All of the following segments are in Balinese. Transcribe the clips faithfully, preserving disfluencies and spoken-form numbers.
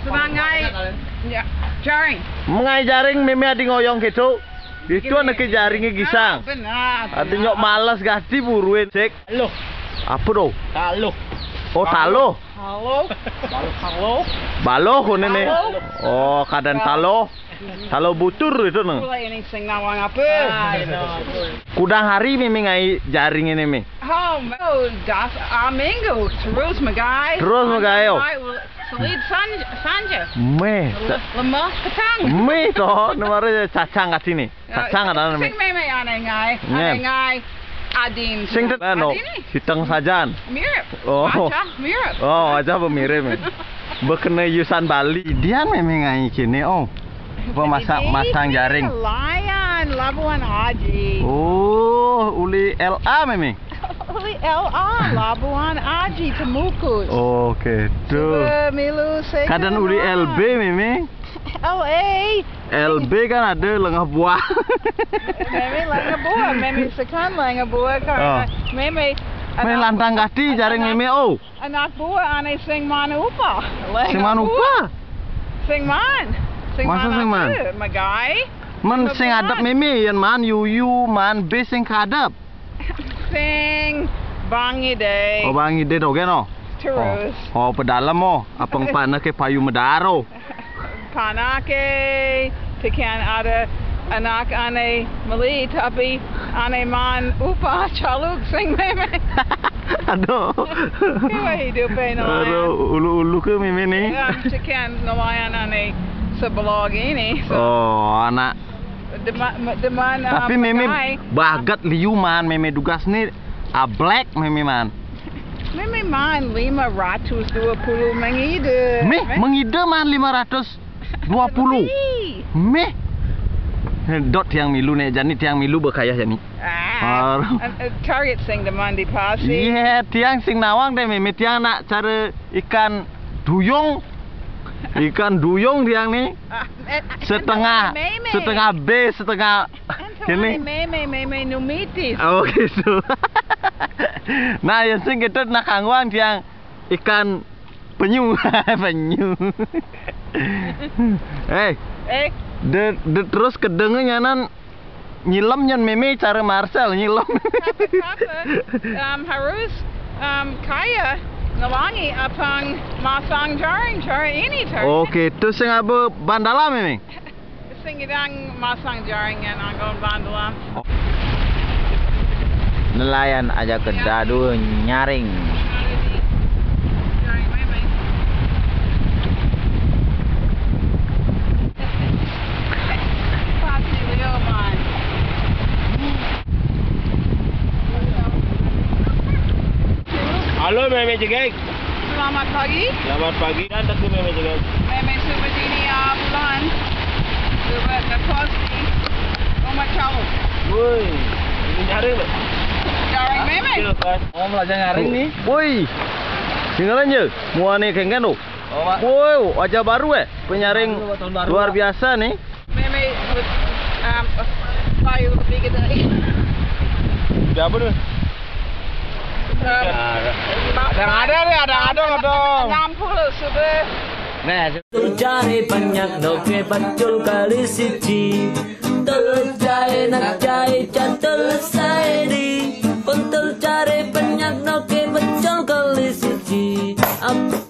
Semangai. Ya, jaring. Mengai jaring, meme adi ngoyong gitu. Itu anak jaringnya gisang. Ah, benar. Adi nyok males gati buruin. Cek. Loh. Apa do? Taluh. Oh, taluh. Halo. Halo. Baloh kone ne. Halo. Oh, kadang taluh. Taluh butur itu ne. Pula ini sing nawang apa? Kudang hari meme ngai jaring ini mi. Oh, oh, das a minggu terus megai. Terus megai, oh. Megai, well, selid san-, sanja. Meh. Le-, lemah petang. Meh to, namanya cacang kat sini. Cacang ada mi. Sing meme ane ngai, ane ngai. Adin. Sing te-, anu, adin ni. Siteng sajan. Mirip. Oh. Aja mirip. Oh, aja pemirip mi. Bekene yusan Bali. Dian meme ngai kini, oh. Pemasak masang jaring. Layan, Labuan Aji. Oh, uli L A meme. Uli L A, Labuan Aji, Temukus. Oke, tuh. Coba milu saya. Kadang uli L B meme. L A. L B kan ada lengah buah. Meme lengah buah, meme sekan lengah buah karena meme lantang gati jaring meme, oh. Anak buah ane sing man upa. Sing man upa? Sing man. Sing man. Masa sing man? Megai. Man sing adep meme, yan man yuyu, man be sing kadep. Sing bangi deh. Oh, bangi deh dogen, oh. Terus. Oh, oh, pedalem, oh. Apang pana ke payu medaro. Panake, tekan ada anak ane meli, tapi ane man upa caluk sing meme. Aduh. Kiwa hidup no. Aduh, ulu-ulu ke meme ni. Ya, tekan nelayan ane sebelah gini. So. Oh, anak. Deman, deman. Tapi meme bagat liu man, meme dugas ni a black meme man. Meme man lima ratus dua puluh mengide. Meh, mengide man lima ratus dua puluh. Meh. Dot tiang milu ne, jani tiang milu bekayah jani. Ah, target sing deman di pasi. Iya, tiang sing nawang deh, meme tiang nak cara ikan duyung. Ikan duyung tiang ni. Setengah, setengah be, setengah kini. Meme, meme numitis. Oh, gitu. Nah, yang sing kita nak kangguang tiang ikan penyu. Penyu. Eh, eh, de, de terus kedengerannya nan nyilem nyen meme cara Marcel nyilem. Apa-apa. Um, harus, um, kaya ngelangi apang masang jaring, jaring ini, jaring. Oke, terus sing abe bandala meme? Sing idang masang jaring ngan anggon bandala. Nelayan aja kedadu nyaring. Halo, Meme Jegeg. Selamat pagi. Selamat pagi. Dan tadi Meme Jegeg. Meme Super Junior Bulan. Buat kos di rumah cau. Woi, ini nyaring loh. Nyaring Meme. Iya, kan? Mau belajar nyaring nih. Woi, tinggalan je. Muane kengken tu. Oh, Pak. Woi, wajah baru eh. Penyaring baru, tahun baru, luar Pak. Biasa nih. Meme with, um, a file lebih gede. Berapa tu? Um, ada, ada nih, ada, ada, ada. Enam puluh sudah. Nah, Tul jare banyak noke pecul kali siji. Tul jare nak jare catul saedi. Pun tul jare banyak noke pecul kali siji. Ap-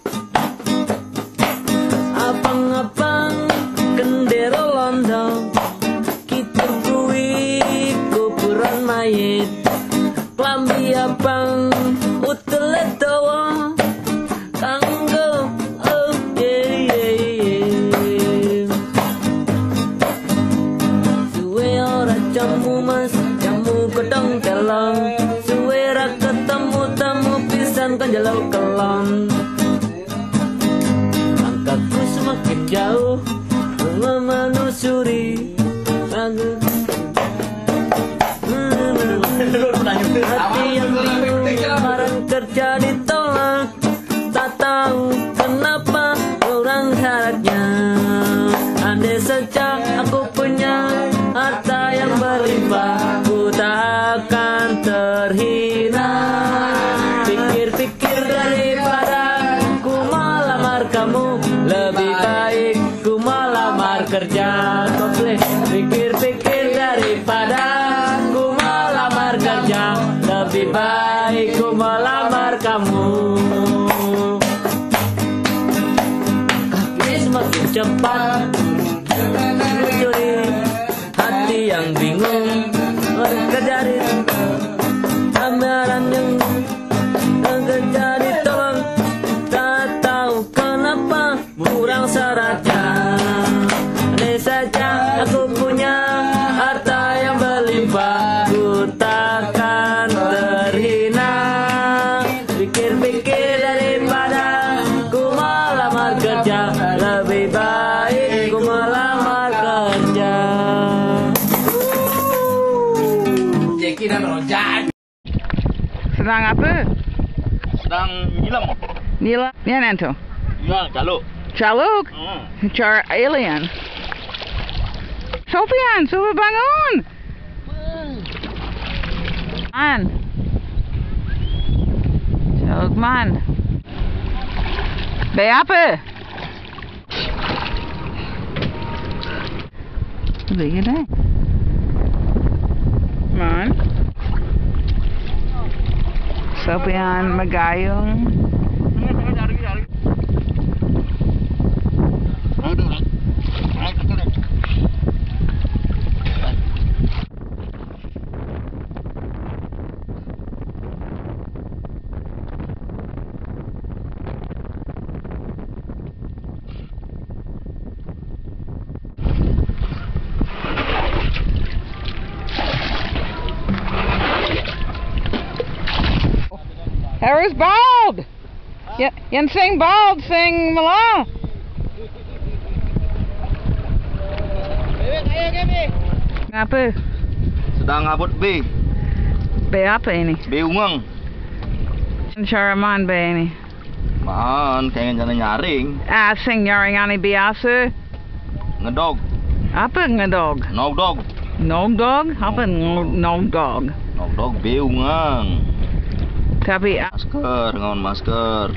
Abang-abang kendero londo, kita kuwi kuburan mayit. Klambi abang utele dawa kanggo, oh, yeah, yeah, yeah. Suwe ora jamu mas, jamu gedong telong. Suwe ra ketemu temu pisan kan jelo kelon. Langkahku semakin jauh menelusuri lagu. Hati yang bingung barang kerja ditolak. Tak tahu kenapa orang syaratnya. Andai saja aku punya harta yang berlimpah, ku tak akan terhina. Pikir-pikir daripada ku melamar kamu, lebih Kerja, kau boleh pikir-pikir, daripada ku melamar kerja, lebih baik ku melamar kamu. Ini semakin cepat mencuri hati yang bingung. Kerja di amaran yang kerja di tolong, tak tahu kenapa kurang syaratnya. Andai saja aku punya harta yang berlimpah, ku takkan terhina. Pikir-pikir, daripada ku melamar kerja, lebih baik ku melamar kerja. Jackie dan Rojan. Sedang apa? Sedang nyilam. Nyilam. Yan anto? Ya, caluk. Caluk? Hmm. Cara alien. Sofian, coba bangun. Man. Caluk man. Bay apa? Look at that. Man. Sopian Magayong. Harris bald. Ya, yan sing bald, sing mala. Ngapa? Sedang ngabut B. B apa ini? B ungang. Cara man B ini. Man, kayaknya jalan nyaring. Ah, sing nyaring ani biasa. Ngedog. Apa ngedog? Nogdog. Nogdog? Apa nogdog? Nogdog B ungang. Tapi, ah, masker, ngawan masker.